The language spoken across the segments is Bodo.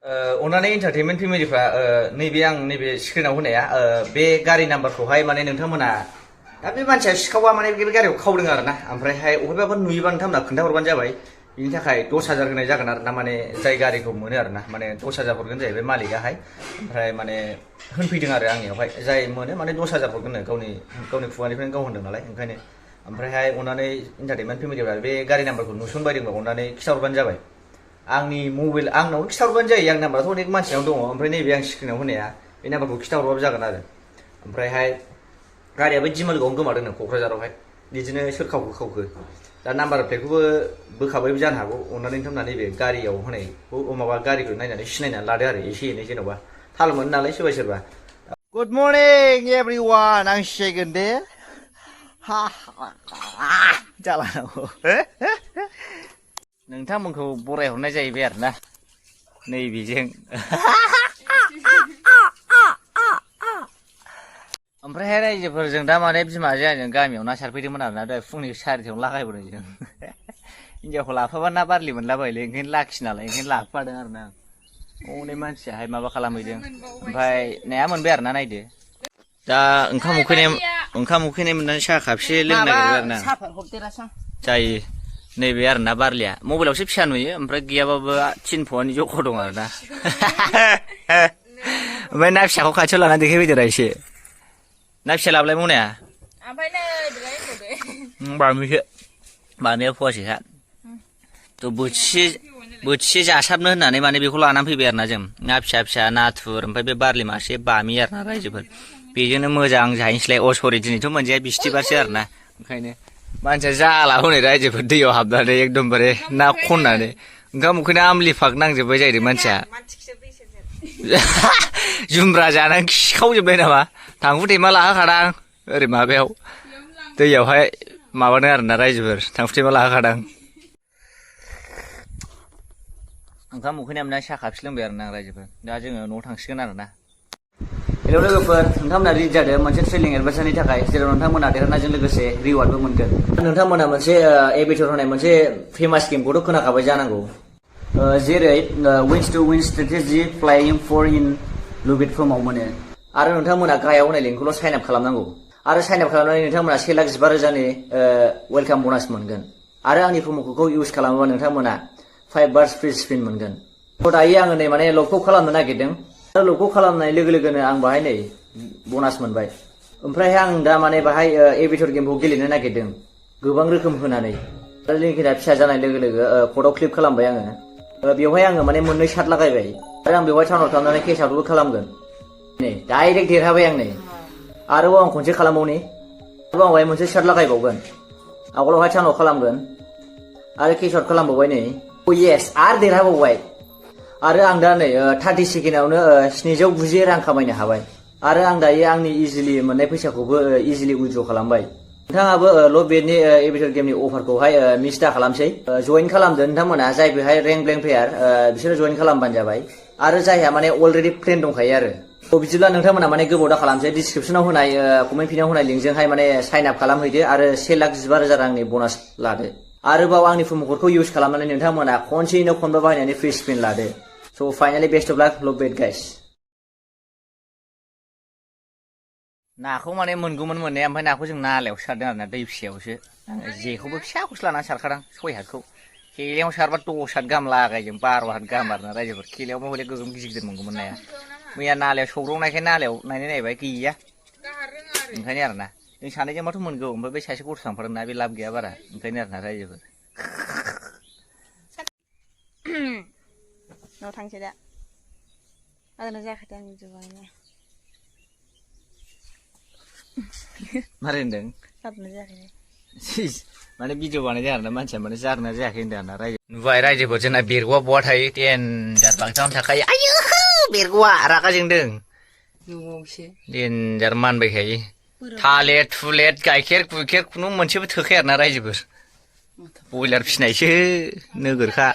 अननानै एन्टारटेनमेन्ट फेमिलिफ्रा नैबे आं नैबे स्क्रिनाव होनाया बे गारि नाम्बारखौहाय माने नोंथांमोना दा बे मानसिया सिखावा माने बे गारियाव खावदों आरो ना ओमफ्रायहाय अबेबाफोर नुयोबा नोंथांमोना खोन्थाहरबानो जाबाय बिनि थाखाय 10,000 होनाय जागोन आरो ना माने जाय गारिखौ मोनो आरो ना माने 10,000 हरगोन जाहैबाय मालिकाहाय ओमफ्राय माने होनफैदों आरो आंनियावहाय जाय मोनो माने 10,000 हरगोननो गावनि खुगानिफ्रायनो गाव होनदों नालाय ओंखायनो ओमफ्रायहाय अननानै एन्टारटेनमेन्ट फेमिलिफ्रा बे गारि नाम्बारखौ नुसनबायदोंबा अननानै खिथाहरबानो जाबाय आंनि मबाइल आंनाव खिथाहरबानो जायो आंनि नाम्बाराथ' अनेक मानसिनाव दङ ओमफ्राय नैबे आं स्क्रिनाव होनाया बे नाम्बारखौ खिथाहरबाबो जागोन आरो ओमफ्रायहाय गारियाबो दिमालगावआवनो गोमादोंनो क'क्राझारावहाय बिदिनो सोर खावखो दा नाम्बार प्लेटखौबो बोखाबायबो जानो हागौ अननानै नोंथांमोना नैबे गारियाव होनायखौ माबा गारिखौ नायनानै सिनायनानै लादो आरो एसे एनै जेन'बा थाल मोनो नालाय सोरबा गुड मर्निं एभरिवान आं सिनायगोन दे जालानांगौ नोंथांमोनखौ बरायहरनाय जाहैबाय आरो ना नैबेजों ओमफ्रायहाय रायजोफोरजों दा माने बिमाजों आंजों गामियाव ना सारफैदोंमोन आरो ना दा फुंनि 4टायावनो लागायबोदों जों हिनजावखौ लाफाबा ना बारलि मोनलाबायलै ओंखायनो लाखि नालाय ओंखायनो लाफादों आरो ना हनै मानसियाहाय माबा खालामहैदों ओमफ्राय नाया मोनबाय आरो ना नायदो दा ओंखाम उखैनाय मोननानै साहा खापसे लोंनो नागिरबाय आरो ना जायो नैबे आरो ना बारलिया मबाइलावसो फिसा नुयो ओमफ्राय गैयाबाबो 3 फुवानि जख' दं आरो ना ओमफ्राय ना फिसाखौ खाथियाव लानानै देखायफैदोरा एसे ना फिसा लाबलाय मनाया बामिसो बामिया फवासेखा थ' बोथिसे जासाबनो होननानै माने बेखौ लानानै फैबाय आरो ना जों ना फिसा नाथुर ओमफ्राय बे बारलि मासे बामि आरो ना रायजोफोर बेजोंनो मोजां जाहैनोसैलाय अ सरि दिनैथ' मोनजाया बिस्थिबारसो आरो ना ओंखायनो मानसिया जाला हनै रायजोफोर दैयाव हाबनानै एकदमबारे ना खननानै ओंखाम उखैना आमलि फाग नांजोब्बाय जाहैदों मानसिया जुमब्रा जानानै खिखावजोब्बाय नामा थांखु थेमा लाहोखादां ओरै माबायाव दैयावहाय माबादों आरो ना रायजोफोर थांखु थेमा लाहोखादां ओंखाम उखैनाय मोननानै साहा खापसे लोंबाय आरो ना रायजोफोर दा जोङो न'आव थांसिगोन आरो ना हेलौ लोगोफोर नोंथांमोना रेडि जादो मोनसे ट्रेनिं एडभाइसारनि थाखाय जेराव नोंथांमोना देरहानायजों लोगोसे रिवार्डबो मोनगोन नोंथांमोना मोनसे एभिटर होनाय मोनसे फेमास गेमखौथ' खोनाखाबाय जानांगौ जेरै विन्स टु विन स्ट्रेटेजि फ्लाइं 4 इन लुबिट फर्माव मोनो आरो नोंथांमोना गाहायाव होनाय लिंकखौल' साइन आप खालामनांगौ आरो साइन आप खालामनानै नोंथांमोना 1,15,000नि वेलकाम बनास मोनगोन आरो आंनि प्रम' क'डखौ इउज खालामोबा नोंथांमोना 5 बार्स फ्रि स्पिन मोनगोन दायो आङो नै माने लकखौ खालामनो नागिरदों आरो लकखौ खालामनाय लोगो लोगोनो आं बाहाय नै बनास मोनबाय ओमफ्राय आं दा माने बाहाय एभिटर गेमखौ गेलेनो नागिरदों गोबां रोखोम होनानै आरो लिंकआ फिसा जानाय लोगो लोगो क'डआव क्लिक खालामबाय आङो बेवहाय आङो माने मोननै शार्ट लागायबाय आरो आं बेवहाय टाउनआव खालामनानै केस आउटबो खालामगोन नै डाइरेक्ट देरहाबाय आं नै आरोबाव आं खनसे खालामबावनि आरोबाव आं बाहाय मोनसे शार्ट लागायबावगोन आवगोलावहाय टाउनआव खालामगोन आरो केस आउट खालामबावबाय नै येस आरो देरहाबावबाय आरो आं दा नै 30 सेकेन्डआवनो 790 रां खामायनो हाबाय आरो आं दायो आंनि इजिलि मोननाय फैसाखौबो इजिलि उइद्र' खालामबाय नोंथाङाबो ल' बेटनि एभिटर गेमनि अफारखौहाय मिस दा खालामसै जइन खालामदो नोंथांमोना जाय बेहाय रेंक ब्लेंक प्लेयार बिसोरो जइन खालामबानो जाबाय आरो जायहा माने अलरेडि प्लेन दंखायो आरो बिदिब्ला नोंथांमोना माने गोबाव दा खालामसै डिसक्रिपसनाव होनाय कमेन्ट फिनाव होनाय लिंकजोंहाय माने साइन आप खालामहैदो आरो 1,15,000 रांनि बनास लादो आरोबाव आंनि प्रम' क'डखौ इउज खालामनानै नोंथांमोना खनसेयैनो खनबा बाहायनानै फ्रि स्पिन लादो स' finally best of luck luck bet guys नाखौ माने मोनगौमोन मोननाया ओमफ्राय नाखौ जों नालायावसो सारदों आरो ना दै फिसायावसो जेखौबो फिसाखौसो लानानै सारखादां 6 हातखौ खेलायाव सारबा 10 हात गाहाम लागायजों 12 हात गाहाम आरो ना रायजोफोर खेलायावबो हले गोगोम गिदिर मोनगौमोन नाया मैया नालायाव सौग्रावनायखाय नालायाव नायबाय गैया ओंखायनो आरो ना जों सानैजोंबाथ' मोनगौ ओमफ्राय बै सासे गथ' थांफादोंना बे लाब गैया बारा ओंखायनो आरो ना रायजोफोर न'आव थांसै दा आंना जायाखै दा आंनि जुगानो मारै होनदों जाबना जायाखै माने भिडिअ बानायदों आरो ना मानसिया माने जादोंना जायाखै होनदों आरो ना रायजो नुबाय रायजोफोर जोंना बेरग'आ बहा थायो देनजार बांसिनावनो थाखायो आयु बेरग'आ रागा जोंदों न'आवसो देनजार मानबायखायो थालेर थुलेर गाइखेर गुइखेर खुनु मोनसेबो थोखाया आरो ना रायजोफोर बयलार फिसिनायसो नोगोरखा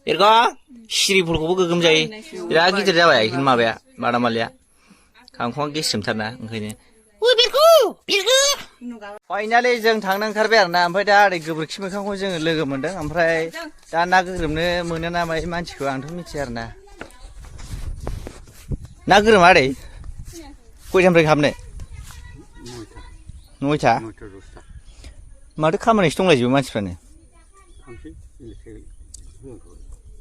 बेरग' सिरिफोरखौबो गोगोम जायो बिराद गिदिर जाबाय माबाया बादामालिया खांख'आ गेस्रेमथारना ओंखायनो फाइनालि जों थांनो ओंखारबाय आरो ना ओमफ्राय दा ओरै गोबोरखि मोखांखौ जोङो लोगो मोनदों ओमफ्राय दा ना गोग्रोमनो मोनो ना मायो मानसिखौ आंथ' मिथिया आरो ना ना गोरोमा ओरै खयथानिफ्राय हाबनो 9टा माथो खामानिसो दंलायजोबो मानसिफ्रानो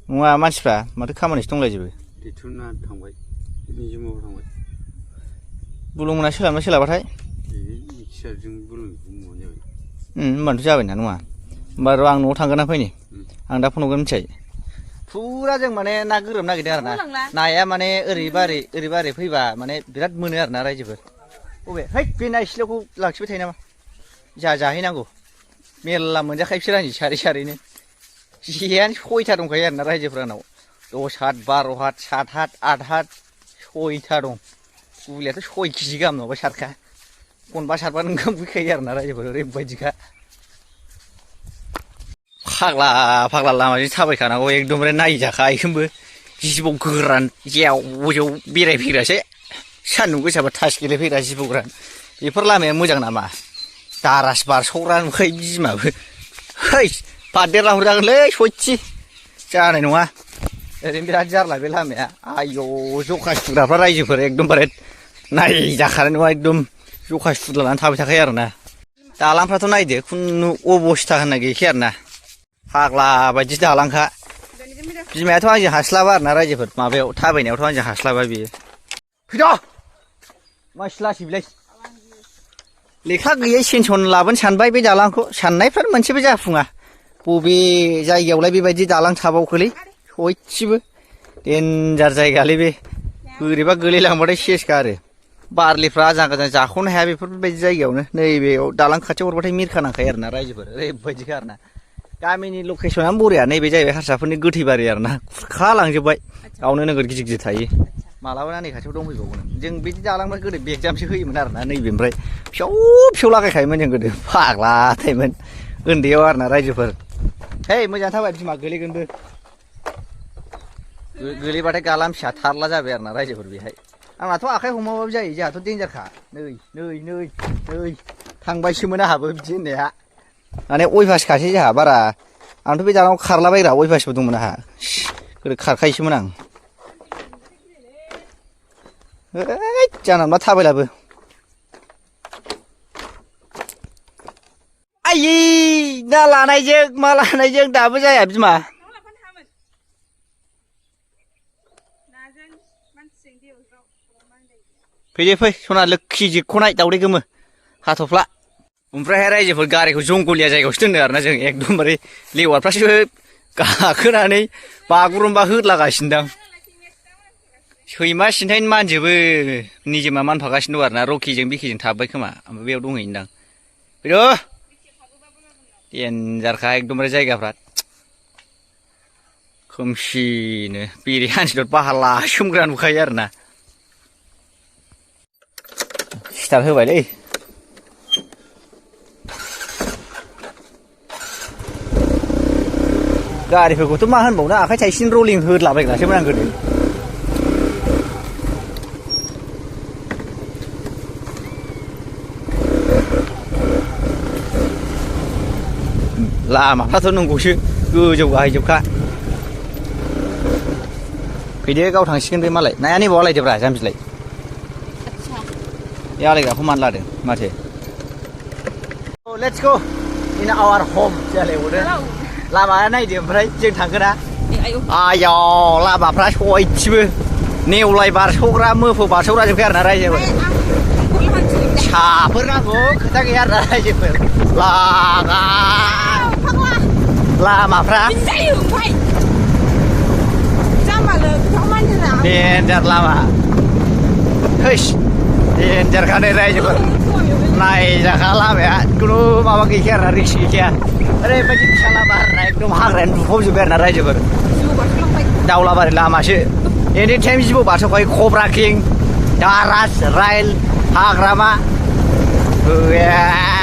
नङा मानसिफ्रा माथो खामानिसो दंलायजोबो दैथुना थांबाय निजिमाव थांबाय बुलुमोना सोलाबना सोलाबाथाय मिथिसारजों बुलुमखौ मोनजाबाय होनबानोथ' जाबाय ना नङा होमबा र' आं न'आव थांगोन ना फैनि आं दा फन हरगोन मिथिबाय फुरा जों माने ना गोरोम नागिरदों आरो ना नाया माने ओरैबा फैबा माने बिराद मोनो आरो ना रायजोफोर बबे है बे ना इसेल'खौ लाखिबाय थायो नामा जाहैनांगौ मेरला मोनजाखायो बिसोर आंनि सारैनो जेयानो 6टा दंखायो आरो ना रायजोफोरनाव 10 हात 12 हात 7 हात 8 हात 6टा दं गुलियाथ' 6 केजि गाहाम नङाबा सारखा खनबा सारबानो ओंखाम फैखायो आरो ना रायजोफोर ओरैबायदिखा फाग्ला लामाजों थाबायखानांगौ एकदमबारे नायजाखायोबो जिबौ गोरान जेव जेव बेरायफैग्रासो सान्दुं गोसाबा थास गेलेफैग्रा जिबौ गोरान बेफोर लामाया मोजां नामा दारास बारस'ग्रा नुखायो बिमाबो है बारदेरला हरजागोनलै सयथि जानाय नङा ओरैनो बिराद जारला बे लामाया आयौ जखा सुग्राफ्रा रायजोफोर एकदमबारे नायजाखानाय नङा एकदम जखा सुदलानानै थाबाय थाखायो आरो ना दालांफ्राथ' नायदो खुनु अबस्था होननाय गैखाया आरो ना फाग्ला बायदि दालांखा बिमायाथ' आंजों हास्लाबा आरो ना रायजोफोर माबायाव थाबायनायावथ' आंजों हास्लाबा बियो फैद' मानसि लासै बिलाय लेखा गैयै सेनसन लाबोनो सानबाय बे दालांखौ साननायफ्रा मोनसेबो जाफुङा बबे जायगायावलाय बेबायदि दालां थाबावखोलै सयथिबो देन्जार जायगालै बे बोरैबा गोलैलांबाथाय सेसखा आरो बारलिफ्रा आजां गाजां जाख'नो हाया बेफोरबायदि जायगायावनो नैबेयाव दालां खाथियाव हरबाथाय मिरखा नांखायो आरो ना रायजोफोर ओरैबायदिखा आरो ना गामिनि लकेसनानो बरिया नैबे जाहैबाय हारसाफोरनि गोथैबारि आरो ना खुरखालांजोब्बाय गावनो नोगोर गिदिर थायो मालाबा नै खाथियाव दंफैबावगोन जों बिदि दालांबा गोदो बेगजामसो होयोमोन आरो ना नैबेनिफ्राय फिसौ लागायखायोमोन जों गोदो फाग्लाथायमोन उन्दैयाव आरो ना रायजोफोर है मोजां थाबाय बिमा गोलैगोनबो गोलैबाथाय गाला फिसा थारला जाबाय आरो ना रायजोफोर बेहाय आंनाथ' आखाइ हमाबाबो जायो जोंहाथ' देन्जारखा नै थांबायसोमोन आंहाबो बिदि होननाया माने अयभासखासै जोंहा बारा आंथ' बे दालाङाव खारलाबायग्रा अयभासबो दंमोन आंहा गोदो खारखायोसोमोन आं है जानला मोनला थाबायलाबो आयै ना लानायजों मा लानायजों दाबो जाया बिमा फैदो फै सना लोखि जिख'नाय दावदै गोमो हाथ'फ्ला ओमफ्रायहाय रायजोफोर गारिखौ जंगलिया जायगायावसो दोनदों आरोना जों एकदमबारे लेवारफ्रासो गाखोनानै बागुरुम्बा होदलागासिनो दां सैमा सिन्थायनो मानजोबो निजोमा मानफागासिनो दं आरो ना रकिजों बिकिजों थाबाय खोमा ओमफ्राय बेयाव दंहैनोदां फैद' देन्जारखा एकदमबारे जायगाफ्रा खोमसिनो बेरे हान्सिलर बाहाला सोमग्रा नुखायो आरो ना स्टार्ट होबायलै गारिफोरखौथ' मा होनबावनो आखाइ थाइसिन रलिं होदलाबायग्रासोमोन आं गोदो लामाफ्राथ' नंगौसो गोजौ गाहायजोबखा फैदो गाव थांसिगोन बे मालाय नाया नैबाव आलायदोब्रा जाम्बिलाय बे आलायग्राखौ मानो लादों माथो लेट्स गो इन आवार हम जालायबावदों लामाया नायदो ओमफ्राय जों थांगोना आयौ लामाफ्रा सयथिबो नेवलाय बारस'ग्रा मोफौ बारस'ग्रा जोबखाय आरो ना रायजोफोर साफोर नांगौ खोथा गैया आरो ना रायजोफोर लामाफ्रा देन्जार लामा हैस देन्जारखा नै रायजोफोर नायजाखा लामाया खुनु माबा गैखाया आरो ना रिक्स गैखाया ओरैबायदि फिसा लामा आरो ना एकदम हाग्रायानो दुफबजोब्बाय आरो ना रायजोफोर दावलाबारि लामासो एनि टाइम जिबौ बारस'खायो कब्रा किं दारास राइल हाग्रामा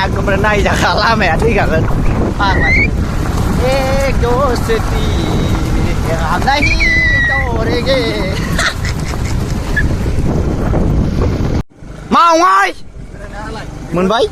एकदमबारे नायजाखा लामाया थैखागोन फाग्लासो एक दस तीन हम नहीं दौड़ेंगे मावबाय मोनबाय